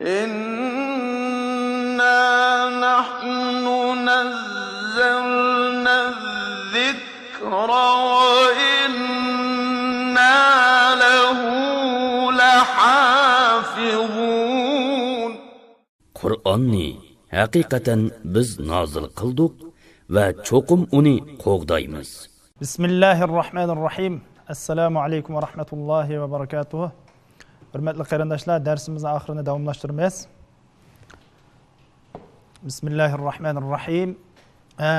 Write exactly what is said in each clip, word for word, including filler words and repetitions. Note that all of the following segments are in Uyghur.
إنا نحن نزلنا الذكر وإنا له لحافظون. قۇرئاننى ھەقىقەتەن بىز نازىل قىلدۇق ۋە چوقۇم ئۇنى قوغدايمىز. بسم الله الرحمن الرحيم. السلام عليكم ورحمة الله وبركاته. ھۆرمەتلىك قېرىنداشلار، دەرسىمىزنىڭ ئاخىرىنى داۋاملاشتۇرىمىز. بسم الله الرحمن الرحيم. ئە،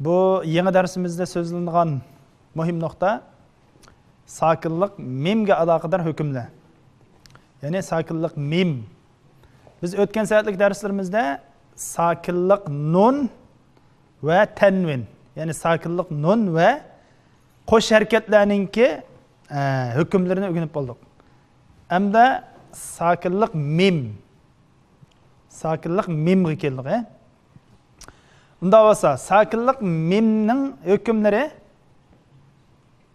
بۇ يېڭى دەرسىمىزدە سۆزلىنىدىغان مۇھىم نۇقتا ساكىنلىق مىمگە ئالاقىدار ھۆكۈملەر. يەنى ساكىنلىق مىم. بىز ئۆتكەن سائەتلىك دەرسلىرىمىزدە ساكىنلىق نۇن ۋە تەنۋىن، يەنى ساكىنلىق نۇن ۋە قوش ھەرىكەتلەرنىڭكى، ئە، ھۆكۈملىرىنى ئۆگىنىپ بولدۇق. ئەمدى ساكىنلىق مىم. ساكىنلىق مىمغا كەلدۇق، ھە؟ ئۇنداق بولسا، ساكىنلىق مىمنىڭ ھۆكۈملىرى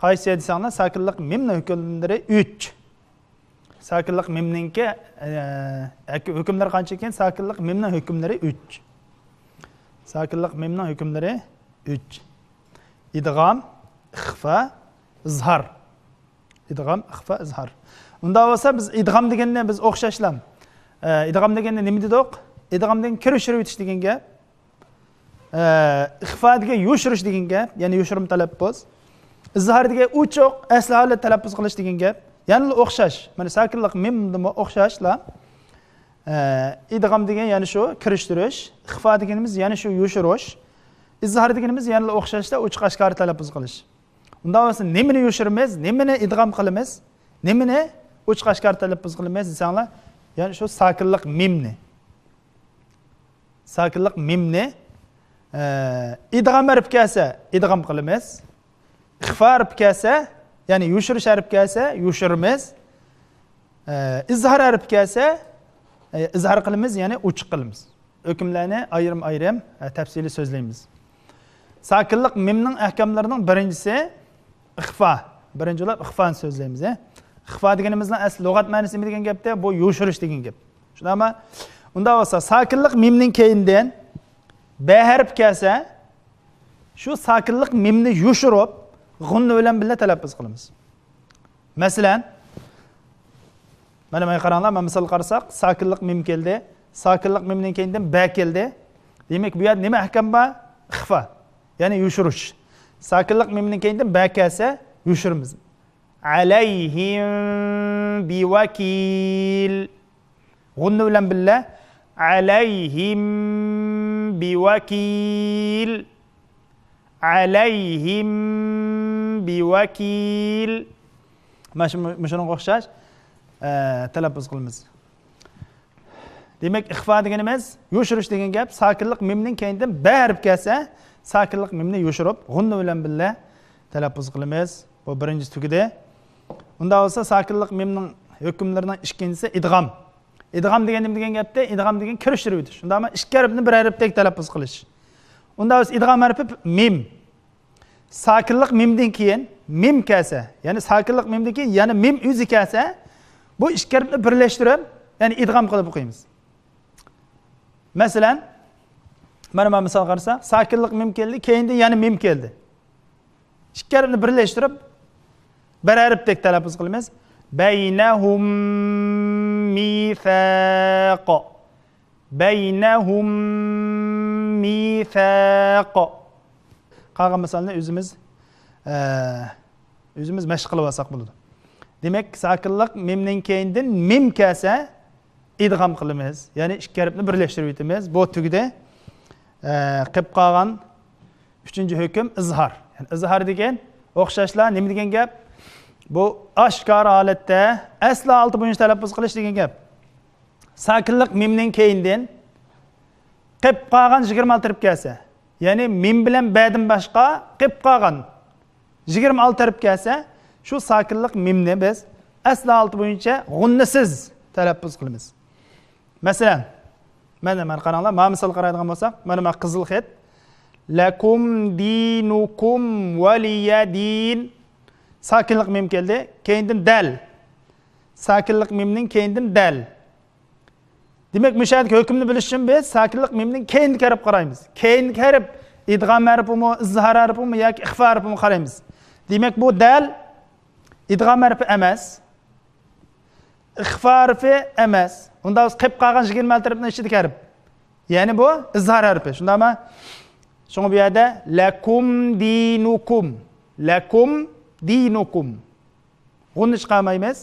قايسى دېسەڭلار، ساكىنلىق مىمنىڭ ھۆكۈملىرى ئۈچ. ساكىنلىق مىمنىڭكى، ئە، ھۆكۈملىرى قانچە ئىكەن؟ ساكىنلىق مىمنىڭ ھۆكۈملىرى ئۈچ. ساكىنلىق مىمنىڭ ھۆكۈملىرى ئۈچ. ئىدغام، ئىخفا، ئىزھار. ئىدغام، ئىخفا، ئىزھار. ئۇنداق بولسا، بىز ئىدغام دېگەننى بىز ئوخشاشلا، ئە، ئىدغام دېگەننى نېمە دېدۇق؟ ئىدغام دېگەن كىرىشتۈرۈۋېتىش دېگەن گەپ. ئە، ئىخفا دېگەن يوشۇرۇش دېگەن گەپ، يەنى يوشۇرما تەلەپپۇز. ئىزھار دېگەن ئوچۇق، ئەسلى ھالەت تەلەپپۇز قىلىش دېگەن گەپ. يەنىلا ئوخشاش. مانا ساكىنلىق مىمدىمۇ ئوخشاشلا. ئە، ئىدغام دېگەن يەنە شۇ كىرىشتۈرۈش، ئىخفا دېگىنىمىز يەنە شۇ يوشۇرۇش. ئىزھار دېگىنىمىز يەنىلا ئوخشاشلا ئوچۇق ئاشكارا تەلەپپۇز قىلىش. ئۇنداق بولسا نېمىنى يوشۇرىمىز، نېمىنى ئىدغام قىلىمىز، نېمىنى ئوچۇق ئاشكارا تەلەپپۇز قىلىمىز دېسەڭلار، يەنى شۇ ساكىنلىق مىمنى. ساكىنلىق مىمنى، ئە، ئىدغام ھەرپ كەلسە ئىدغام قىلىمىز. ئىخفا ھەرپ كەلسە، يەنى يوشۇرۇش ھەرپ كەلسە يوشۇرىمىز. ئە، ئىزھار ھەرپ كەلسە، ئە، ئىزھار قىلىمىز، يەنى ئوچۇق قىلىمىز. ھۆكۈملەرنى ئايرىم-ئايرىم، ئە، تەپسىلىي سۆزلەيمىز. ساكىنلىق مىمنىڭ ئەھكاملىرىنىڭ بىرىنچىسى ئىخفا. بىرىنچى بولۇپ ئىخفانى سۆزلەيمىز، ھە. ئىخفا دېگىنىمىزنىڭ ئەسلى لۇغەت مەنىسى نېمە دېگەن گەپتە؟ بۇ يوشۇرۇش دېگەن گەپ. شۇنداقمۇ؟ ئۇنداق بولسا ساكىنلىق مىمنىڭ كەينىدىن بە ھەرپ كەلسە، شۇ ساكىنلىق مىمنى يوشۇرۇپ، غۇننە بىلەن بىللە تەلەپپۇز قىلىمىز. مەسىلەن، مانا مانا قاراڭلار، مانا مىسال قارىساق، ساكىنلىق مىم كەلدى. ساكىنلىق مىمنىڭ كەينىدىن بە كەلدى. دېمەك، بۇ يەردە نېمە ئەھكام بار؟ ئىخفا. يەنى يوشۇرۇش. ساكىنلىق مىمنىڭ كەينىدىن بە كەلسە يوشۇرىمىز. ئەلەيھىم بىۋەكىل. غۇننە بىلەن بىللە. ئەلەيھىم بىۋەكىل. ئەلەيھىم بىۋەكىل. مانا شۇ، مۇشۇنىڭغا ئوخشاش، ئە، تەلەپپۇز قىلىمىز. دېمەك، ئىخفا دېگىنىمىز يوشۇرۇش دېگەن گەپ. ساكىنلىق مىمنىڭ كەينىدىن بە ھەرپ كەلسە، ساكىنلىق مىمنى يوشۇرۇپ، غۇننە بىلەن بىللە تەلەپپۇز قىلىمىز. بۇ بىرىنچىسى تۈگىدى. ئۇنداق بولسا، ساكىنلىق مىمنىڭ ھۆكۈملىرىنىڭ ئىككىنچىسى ئىدغام. ئىدغام دېگەن نېمە دېگەن گەپتە؟ ئىدغام دېگەن كىرىشتۈرۈۋېتىش. شۇنداقمۇ؟ ئىككى ھەرپنى بىر ھەرپتەك تەلەپپۇز قىلىش. ئۇنداق بولسا، ئىدغام ھەرپى مىم. ساكىنلىق مىمدىن كېيىن مىم كەلسە، يەنى ساكىنلىق مىمدىن كېيىن يەنە مىم ئۆزى كەلسە، بۇ ئىككى ھەرپنى بىرلەشتۈرۈپ، يەنى ئىدغام قىلىپ ئوقۇيمىز. مەسىلەن، مانا مانا مىسال قارىساق، ساكىنلىق مىم كەلدى، كەينىدىن يەنە مىم كەلدى. ئىككى ھەرپنى بىرلەشتۈرۈپ، بىر ھەرپتەك تەلەپپۇز قىلىمىز. بەينەھۇم مىساق. بەينەھۇم مىساق. قالغان مىسالنى ئۆزىمىز، ئە، ئۆزىمىز مەشىق قىلىۋالساق بولىدۇ. دېمەك، ساكىنلىق مىمنىڭ كەينىدىن مىم كەلسە، ئىدغام قىلىمىز. يەنى ئىككى ھەرپنى بىرلەشتۈرۈۋېتىمىز. بۇ تۈگىدى. ئە، قېلىپ قالغان ئۈچىنچى ھۆكۈم ئىزھار. يەنى ئىزھار دېگەن ئوخشاشلا نېمە دېگەن گەپ؟ بۇ ئاشكارا ھالەتتە ئەسلى ھالىتى بويىچە تەلەپپۇز قىلىش دېگەن گەپ. ساكىنلىق مىمنىڭ كەينىدىن قېلىپ قالغان يىگىرمە ئالتە ھەرپ كەلسە، يەنى مىم بىلەن بەدىن باشقا قېلىپ قالغان يىگىرمە ئالتە ھەرپ كەلسە، شۇ ساكىنلىق مىمنى بىز ئەسلى ھالىتى بويىچە غۇننىسىز تەلەپپۇز قىلىمىز. مەسىلەن، مانا، مانا قاراڭلار، مانا مىسال قارايدىغان بولساق، مانا، مانا قىزىل خەت. لەكۇم دىنۇكۇم ۋەلىيە دىن. ساكىنلىق مىم كەلدى، كەينىدىن دەل. ساكىنلىق مىمنىڭ كەينىدىن دەل. دېمەك، مۇشۇ يەردىكى ھۆكۈمنى بىلىش ئۈچۈن بىز ساكىنلىق مىمنىڭ كەينىدىكى ھەرپكە قارايمىز. كەينىدىكى ھەرپ ئىدغام ھەرپىمۇ، ئىزھار ھەرپىمۇ ياكى ئىخفا ھەرپىمۇ قارايمىز. دېمەك، بۇ دەل ئىدغام ھەرپى ئەمەس، ئىخفا ھەرپى ئەمەس. ئۇندا بىز قېلىپ قالغان يىگىرمە ئالتە ھەرپنىڭ ئىچىدىكى ھەرپ. يەنى بۇ ئىزھار ھەرپى. شۇنداقمۇ؟ شۇڭا بۇ يەردە لەكۇم دىنۇكۇم. لەكۇم دىنۇكۇم. غۇننە چىقارمايمىز.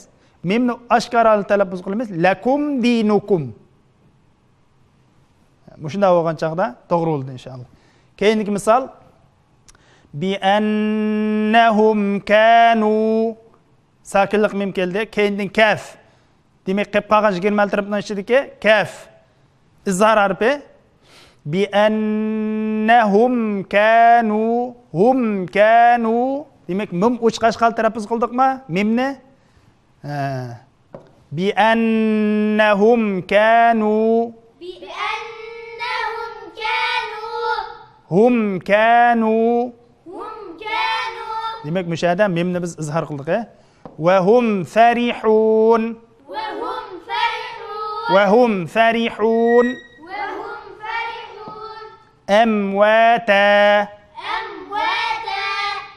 مىمنى ئاشكارا تەلەپپۇز قىلىمىز. لەكۇم دىنۇكۇم. مۇشۇنداق بولغان چاغدا توغرا بولدى، ئىنشائاللا. كېيىنكى مىسال. بىئەننەھۇم كانۇ. ساكىنلىق مىم كەلدى. كەينىدىن كەف. دېمەك، قېلىپ قالغان يىگىرمە ئالتە ھەرپنىڭ ئىچىدىكى كەف. ئىزھار ھەرپى. بىئەننەھۇم كانۇ. ھۇم كانۇ. دېمەك، مىم ئوچۇق ئاشكارا تەلەپپۇز قىلدۇقمۇ؟ مىمنى. ھە. بىئەننەھۇم كانۇ. بىئەننەھۇم كانۇ. ھۇم كانۇ. ھۇم كانۇ. دېمەك، مۇشۇ يەردە مىمنى بىز ئىزھار قىلدۇق، ھە؟ ۋەھۇم فەرىھۇن. ۋەھۇم فەرىھۇن. ۋەھۇم فەرىھۇن. ۋەھۇم فەرىھۇن. ئەمۋاتە. ئەمۋاتە.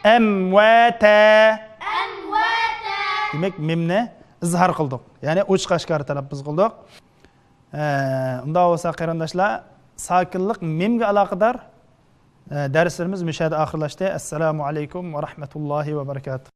ئەمۋاتە. ئەمۋاتە. دېمەك، مىمنى ئىزھار قىلدۇق. يەنى ئوچۇق ئاشكارا تەلەپپۇز قىلدۇق. ئە، ئۇنداق بولسا، قېرىنداشلار، ساكىنلىق مىمگە ئالاقىدار، ئە، دەرسلىرىمىز مۇشۇ يەردە ئاخىرلاشتى. ئەسسالامۇ ئەلەيكۇم ۋە رەھمەتۇللاھى ۋە بەرىكاتۇھ.